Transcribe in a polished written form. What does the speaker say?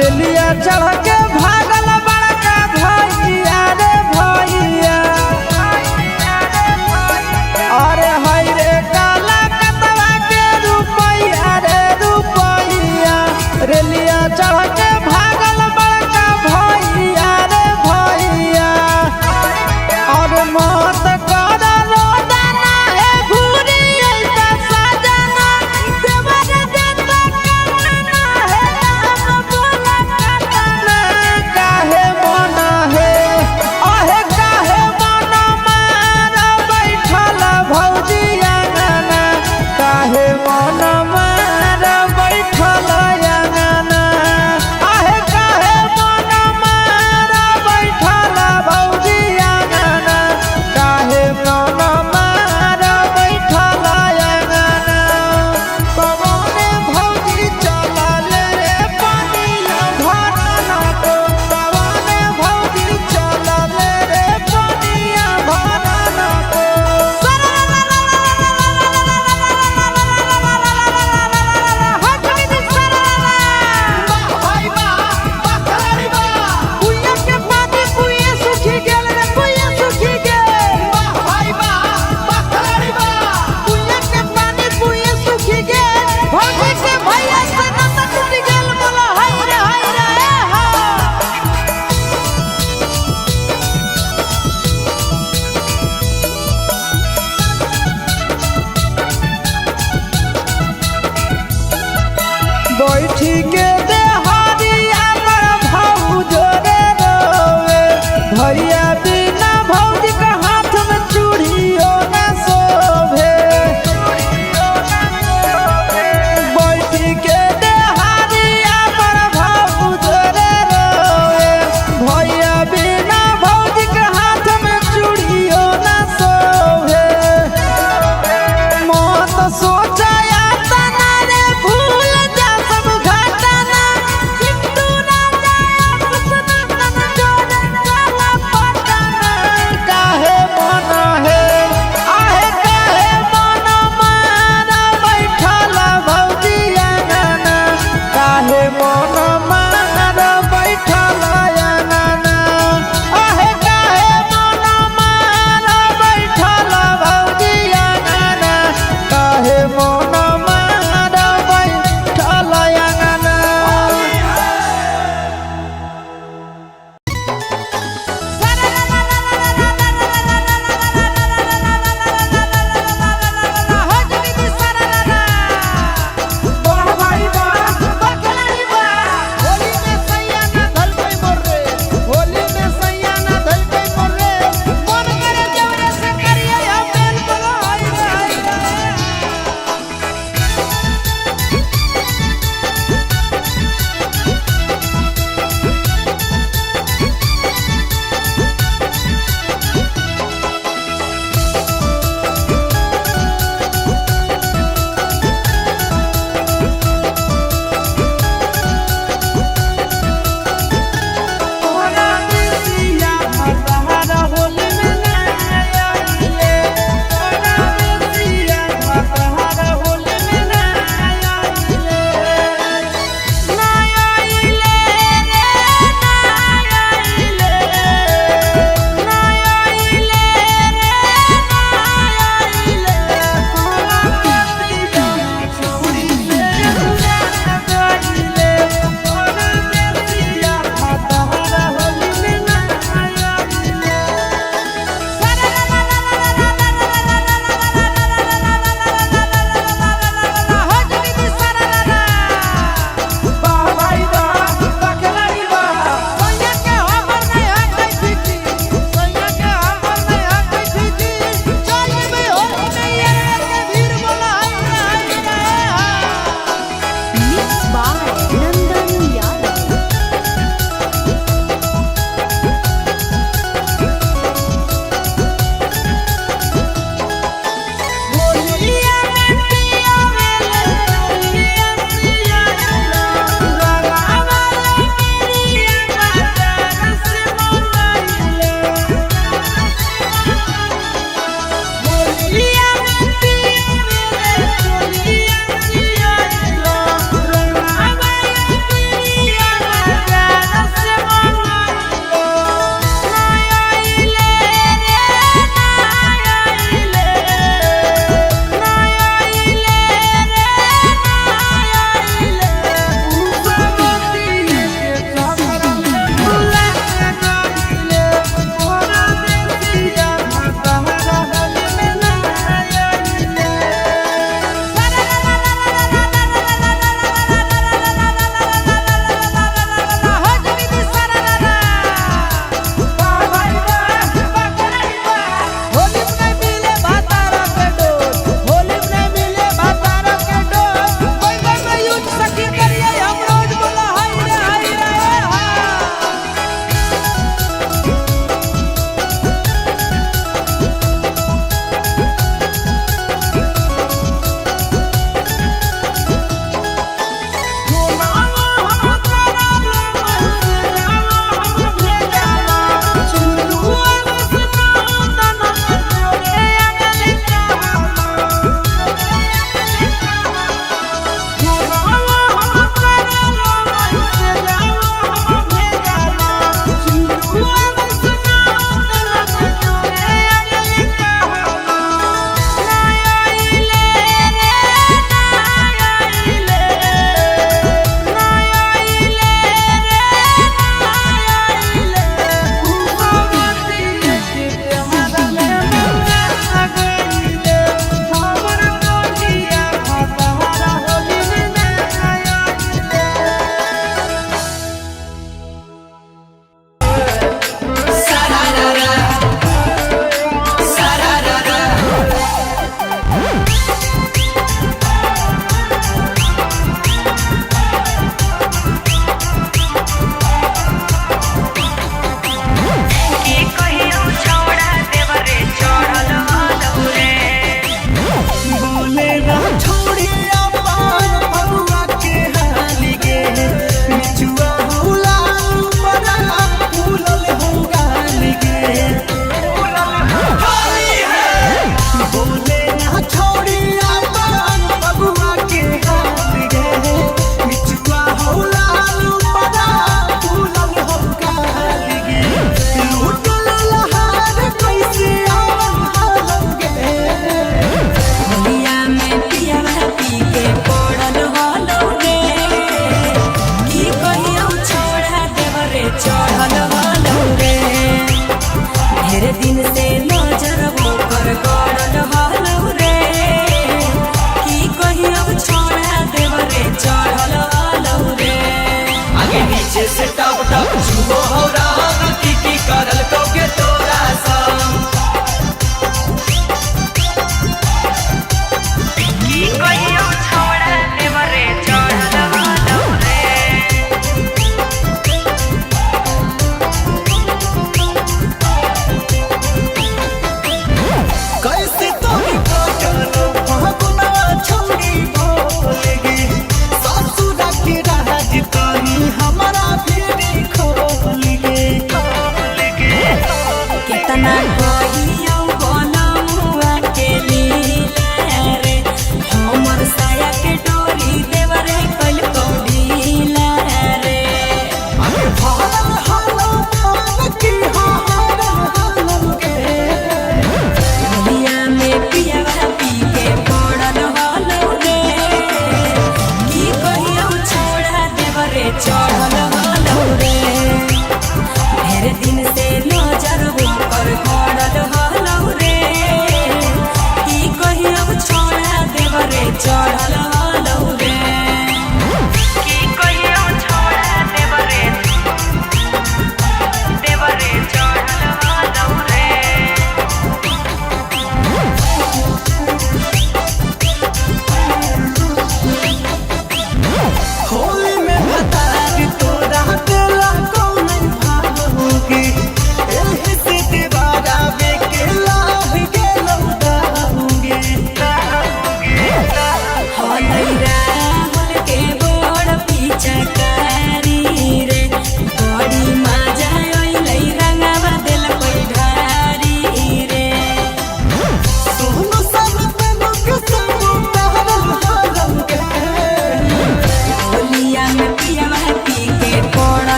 रेलिया चढ़ के भागल बड़का भैया रे भैया। अरे हाय रे काला कतवा के रुपैया रे रुपैया, रेलिया चढ़ के भागल बड़का भैया रे भैया। और मत कर रोदना हे घूरी ऐसा सजना, देवर देता कमाना है हम बोला कतना। काहे मन हे अहे काहे मन मार बैठल भौजी अंगना, काहे मन मार बैठल अंगना, अहे काहे मन मार बैठल भौजी अंगना, काहे मन मार बैठल अंगना। कवने भौजी चलल रे पनिया भरना को, कवने भौजी चलल रे पनिया भरना को। वाह भाई वाह, वाह खिलाड़ी वाह। कुइया के पानी कुइया सुखी गेल रे कुइया सुखी गेल। वाह भाई वाह, वाह खिलाड़ी वाह। कुइया के पानी कुइया सुखी गेल, भौजी के भैया से नाता टूट गेल, बोला हाय रे हाय रे हा। बैठी के देहरिया पर भौजो रे रोवे, भैया